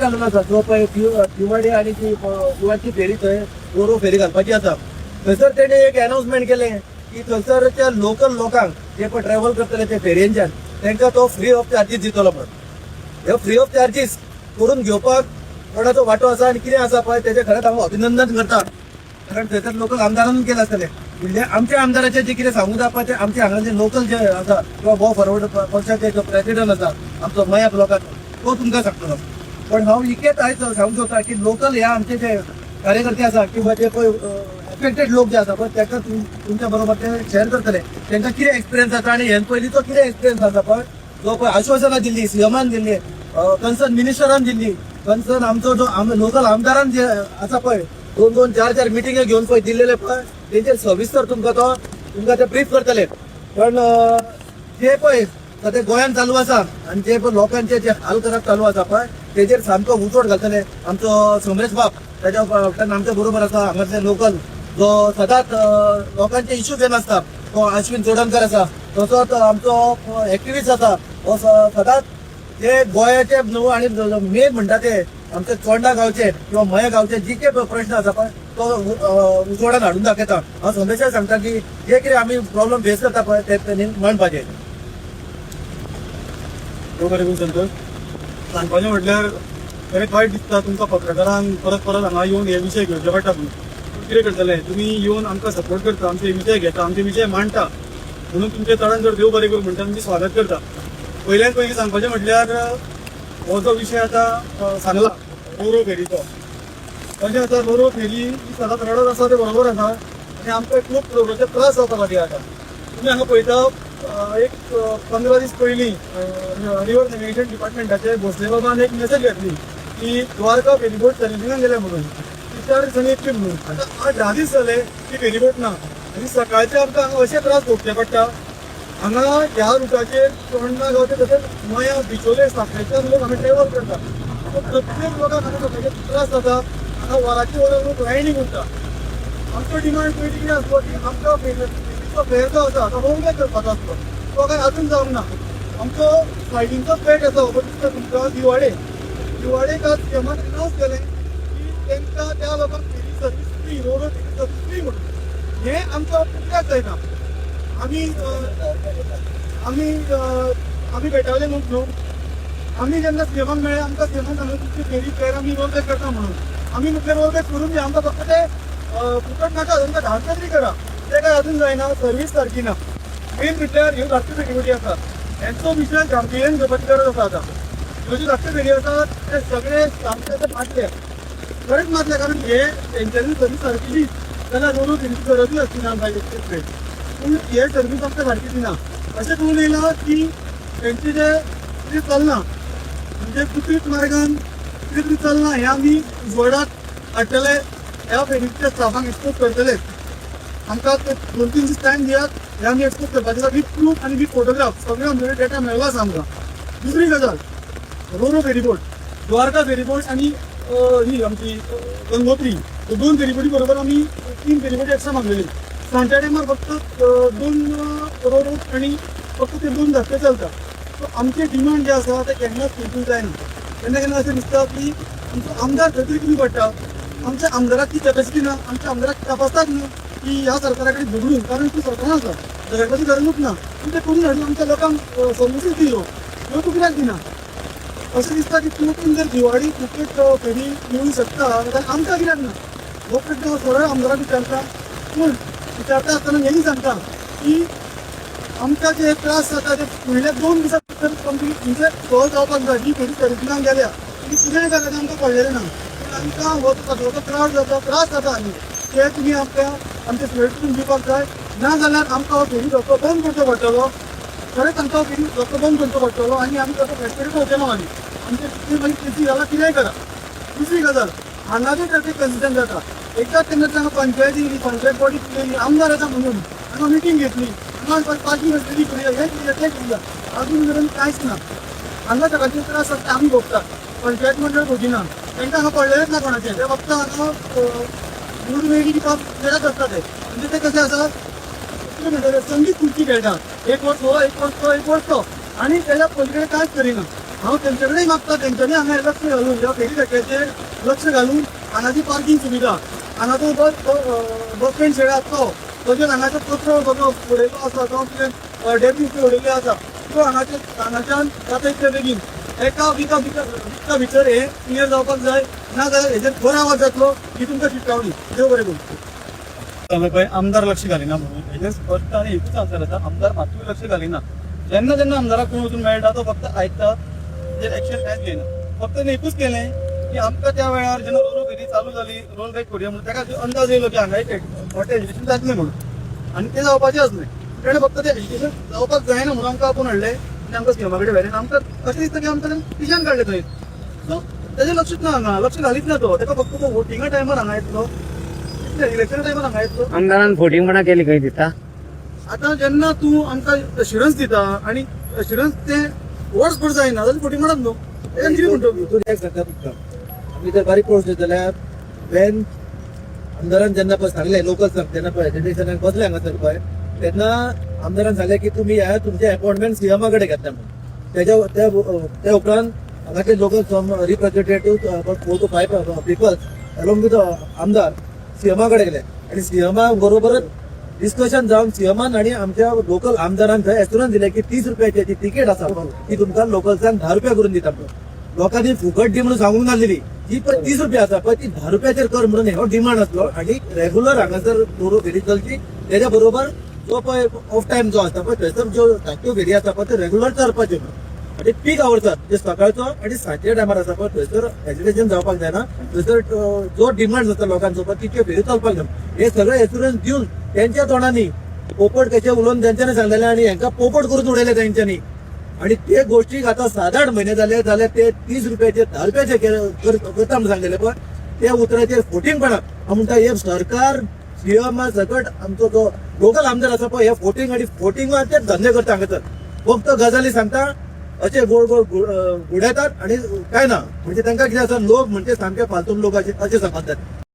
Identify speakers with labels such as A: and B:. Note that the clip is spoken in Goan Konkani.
A: घालून आसा. जो पळय दिवाडे आनी ती दिवाडची फेरी, थंय रोरो फेरी घालपाची आसा. थंयसर तेणे एक अनाउन्समेंट केलें की थंयसरच्या लोकल लोकांक जे पळय ट्रॅव्हल करतले ते फेरयेंच्यान, तांकां तो फ्री ऑफ चार्जीस दितलो म्हणून. हे फ्री ऑफ चार्जीस करून घेवपाक कोणाचो वांटो आसा आनी कितें आसा पळय, तेजें खरेंच हांव अभिनंदन करता, कारण थंयसर लोकल आमदारान केलें आसतलें. म्हणजे आमच्या आमदाराचें जे कितें सांगूं जाय पळय, ते आमचे हांगा लोकल जे आसा किंवा गो फॉरवर्ड पक्षाचे जो प्रेसिडंट आसा आमचो मया ब्लॉकाचो, तो तुमकां सांगतलो. पण हांव इतकेंच आयज सांगूंक सोदता की लोकल ह्या आमचे जे कार्यकर्ते आसा किंवा जे पळय एफेक्टेड लोक जे आसा पळय, ताका तुमच्या बरोबर ते शेअर करतले, तांकां कितें एक्सपिरियन्स आसा आनी हेन पयलींचो कितें एक्सपिरियन्स आसा पळय. जो पळय आश्वासनां दिल्ली, सीएमान दिल्ली, कन्सर्न मिनिस्टरान दिल्ली, कन्सर्न आमचो जो लोकल आमदारान जे आसा पळय, दोन दोन चार चार मिटिंगे घेवन पळय दिल्लेले पळय, तेंचेर सविस्तर तुमकां तो तुमकां ते ब्रीफ करतले. पण जे पळय सध्या गोंयांत चालू आसा आनी जे पळय लोकांचे जे हाल करप चालू आसा पळय, तेजेर सामको उजवाड घालतले आमचो समरेश बाब. तेज्या उपरांत आमच्या बरोबर आसा हांगासरले लोकल जो सदांच लोकांचे इश्यू घेवन आसता, तो अश्विन चोडणकर आसा. तसोच आमचो एक्टिविस्ट आसा, हो सदांच जे गोंयाचे न्हू आनी मेन म्हणटा ते आमचे चोंडा गांवचे किंवा मया गांवचे जितके प्रश्न आसा पळय, तो उजवाडान हाडून दाखयता. हांव संदेशाक सांगता की जे कितें आमी प्रॉब्लम फेस करता पळय, ते तेणी मांडपाचे.
B: देव बरें करूं संतोष. सांगपाचें म्हटल्यार खरेंच वायट दिसता तुमकां पत्रकारांक परत परत हांगा येवन हे विशय घेवचे पडटा म्हणून. पूण कितें करतले, तुमी येवन आमकां सपोर्ट करता, आमचे विशय घेता, आमचे विशय मांडटा, म्हणून तुमचे चडान चड देव बरें करूं म्हणटा, तुमचें स्वागत करता. पयल्यान पयलीं सांगपाचें म्हटल्यार हो जो विशय आतां सांगला रोरो फेरीचो, तशें आतां रोरो फेरी ही सदांच रडत आसा, तें बरोबर आसा आनी आमकां खूब रोरोचे त्रास जाता लागले. आतां तुमी हांगा पळयता, एक 15 दीस पयलीं रिवर नॅव्हिगेशन डिपार्टमेंटाचे भोसले बाबान एक मेसेज घातली की द्वारका फेरीबोट सर्विसिंगाक गेल्या म्हणून, ती 4 दिसांनी येतली म्हणून. आतां 8-10 दीस जाले ती फेरीबोट ना आनी सकाळचे आमकां हांगा अशे त्रास भोगचे पडटा. हांगा ह्या रुटाचेर चोडणा गांवचे तशेंच मया, बिचोले, साखळेच्यान लोक हांगा ट्रॅव्हल करता. सो प्रत्येक लोकांक हांगा सकाळचे त्रास जाता. हांगा वराची वरां लोक लायनीक उरता. आमचो डिमांड पयलीं कितें आसलो की आमकां फेरीचो फेर जो आसा तो रोलबॅक करपाचो आसलो, तो काय अजून जावंक ना. आमचो सायडींचो पेट आसा हो दिसता तुमकां दिवाडे. दिवाडेक आज सीएमान अनावन्स केलें की तांकां त्या लोकांक फेरी सर्वीस फ्री, रोरो फेरी सर्वीस फ्री म्हणून. हें आमकां कित्याक जायना? आमी आमी आमी बेटावले लोक न्हू. आमी जेन्ना सीएमाक मेळ्ळे, आमकां सीएमान सांगलें, तुमची फेरी फेर आमी रोलबॅक करता म्हणून. आमी म्हटलें, रोलबॅक करून दी, आमकां फक्त ते फुकट नाका, आमकां 10 रुपया तरी करा. ते काय अजून जायना, सर्वीस सारकी ना. मेन म्हटल्यार ह्यो धाकट्यो फेरीबोटी आसा, हेंचो विशय गांभीर्यान घेवपाची गरज आसा. आतां ह्यो ज्यो धाकट्यो फेरी आसा ते सगळे सामके आतां मातले, खरेंच मातले, कारण हे तेंच्यांनी सर्वीस सारकी दीत जाल्यार रोरो फेरीची गरजूय आसची ना आमकां इतले. पूण हे सर्वीस आमकां सारकी दिना. अशें करून येयलां की तेंचे जे कितें चल्लां, म्हणजे कुत्रीत मार्गान कितें तरी चल्लां, हें आमी उजवाडाक हाडटले, ह्या फेरीच्या स्टाफांक एक्सपोज करतले. आमकां ते 2-3 दीस टायम दियात, हे आमी एक्सपोज करपाचे आसा विथ प्रूफ आनी विथ फोटोग्राफ. सगळे आमचे कडेन डेटा मेळ्ळो आसा आमकां. दुसरी गजाल, रोरो फेरीबोट, द्वारका फेरीबोट आनी ही आमची गंगोत्री, ह्यो दोन फेरीबोटी बरोबर आमी तीन फेरीबोटी एक्स्ट्रा मागलेली. सांजच्या टायमार फक्त दोन रोरो आनी फक्त ते दोन धाकटे चलता. सो आमचे डिमांड जे आसा ते केन्नाच फुलफील जायना. केन्ना केन्ना अशें दिसता की आमचो आमदार खंय तरी कमी पडटा, आमच्या आमदाराक ती कॅपॅसिटी ना, आमच्या आमदाराक तपासतात न्हू की ह्या सरकारा कडेन झगडून, कारण तूं सरकारान आसा, झगडपाची गरजूच ना, पूण ते करून हाडून आमच्या लोकांक सर्विसीस दिल्यो, ह्यो तूं कित्याक दिना? अशें दिसता की तूं जर दिवाडी फुकट फेरी मेळूंक शकता जाल्यार आमकां कित्याक ना? हो प्रश्न हांव सरळ आमदाराक विचारता. पूण विचारता आसतना हेंय सांगता की आमकां जे त्रास जाता ते फुडल्या 2 दिसां भितर कंप्लीट म्हणजे सॉल्व जावपाक जाय. ही फेरी सर्विसिंगाक गेल्या, तुमी कितेंय करा, तें आमकां पडलेलें ना, पूण आमकां हो जो त्रास जाता, त्रास जाता आनी ते तुमी आमकां आमचे स्वेट करून दिवपाक जाय. ना जाल्यार आमकां हो फेरी धक्को बंद करचो पडटलो. खरेंच आमकां हो फेरी धक्को बंद करचो पडटलो आनी आमी ताचो फॅक्टरी वचना. मागीर आमचे कितें मागीर केसी घाला, कितेंय करा. दुसरी गजाल, हांगा बी ट्रॅफिक कंजेशन जाता. एकदां तेन्ना हांगा पंचायती येयली, पंचायत बॉडी येयली, आमदार आसा म्हणून हांगा मिटींग घेतली, हांगा पार्किंग रेडी करूया, हें करूया, तें करूया, अजून मेरेन कांयच ना. हांगा सगळ्यांचे त्रास आसता आमी भोगता, पंचायत मंडळ भोगिना. तांकां हांगा पडलेलेच ना कोणाचें. ते फक्त हांगा निवडून येयली की खेळत आसता ते. म्हणजे ते कशें आसा, कितें म्हणटा, संगीत खुर्ची खेळटा. एक वर्स हो, एक वर्स तो, एक वर्स तो, आनी तेच्या पलीकडे कांयच करिना. हांव तेंचे कडेन मागता तेंच्यांनी हांगा लक्ष घालून ह्या फेरी धक्क्याचेर लक्ष घालून हांगाची पार्किंग सुविधा, हांगा तो बस बस स्टँड शेड आसा तो, तशेंच हांगाचो कचरो जो उडयल्लो आसा तो कितें डेब्रीज उडयल्ले आसा तो हांगाचे हांगाच्यान जाता इतले बेगीन एका विका विका भितर हे क्लियर जावपाक जाय, ना जाल्यार हेजेर खर आवाज जातलो ही तुमकां शिटकावणी. देव बरें करूं. पळय आमदार लक्ष घालिना म्हणून हेजें स्पश्ट आनी एकूच आन्सर आसा, आमदार मातूय लक्ष घालिना. जेन्ना जेन्ना आमदाराक कोण वचून मेळटा तो फक्त आयकता, तेजेर एक्शन कांयच घेयना. फक्त तेणें एकूच केलें की आमकां त्या वेळार जेन्ना रोलो फेरी चालू जाली रोल बॅक करुया म्हणून ताका अंदाज येयलो की हांगा एक मोठें एजिटेशन जातलें म्हणून आनी तें जावपाचें आसलें. तेणें फक्त तें एजिटेशन जावपाक जायना म्हणून आमकां आपोवन हाडलें आनी आमकां सीएमा कडेन व्हेलें आनी आमकां अशें दिसता की आमकां पिशान काडलें थंय. सो तेजें लक्षूच ना, हांगा लक्ष घालीच ना तो. ताका फक्त तो वोटिंगा टायमार हांगा येतलो, इलेक्शना टायमार हांगा येतलो.
C: आमदारान फोटिंगपणा केली खंय दिता.
B: आतां जेन्ना तूं आमकां अश्युरन्स दिता आनी अश्युरन्स तें वर्सभर जायना जाल्यार फटी मारत न्हू, तें कितें म्हणटा?
A: हितून एक सांगता तुमकां, आमी जर बारीक पळोवचें जाल्यार वेन आमदारान जेन्ना पळय सांगलें लोकल जेन्ना पळय एजिटेशनाक बसले हांगासर पळय तेन्ना आमदारान सांगलें की तुमी ह्या तुमचें अपॉयंटमेंट सीएमा कडेन घेतला म्हणून. तेज्या त्या उपरांत हांगाचे local some representative about 4 to 5 peoples along with आमदार सीएमा कडेन गेले आनी सीएमा बरोबरच डिस्कशन जावन सीएमान आनी आमच्या लोकल आमदारान थंय एश्युरन्स दिलें की 30 रुपयाची जी तिकेट आसा ती तुमकां लोकल्सांक 10 रुपया करून दिता म्हणून. लोकांनी फुकट दी म्हणून सांगूंक नासलेली, जी पळय 30 रुपया आसा पळय ती 10 रुपयाचेर कर म्हणून हो डिमांड आसलो. आनी रेगुलर हांगासर रो-रो फेरी चलची, तेज्या बरोबर जो पळय ऑफ टायम जो आसता पळय थंयसर ज्यो धाकट्यो फेरी आसा पळय त्यो रेगुलर चलपाच्यो आनी पीक आवर्सात जे सकाळचो आनी सांजच्या टायमार आसा पळय थंयसर एजिटेशन जावपाक जायना, थंयसर जो डिमांड आसता लोकांचो पळय तितक्यो फेरी चलपाक जाय. हे सगळे एश्युरन्स दिवन तेंच्या तोंडांनी पोपट कशे उलोवन तेंच्यांनी सांगलेले आनी हेंकां पोपट करून उडयले तेंच्यांनी. आणि ते गोष्टीक आता 7-8 म्हयने जाले जाल्यार ते 30 रुपयाचे 10 रुपयाचे करता म्हणून सांगलेले पण त्या उतराचेर फोटिंगपणा. हांव म्हणटा हे सरकार सीएम सकट आमचो जो लोकल आमदार आसा पळय हे फोटिंग आनी फोटिंगाचेर धंदे करता. हांगासर फक्त गजाली सांगता, अशे गोड गोड गुडयतात आनी काय ना, म्हणजे तांकां कितें आसा लोक म्हणजे सामके फालतून लोक अशे अशे समजतात.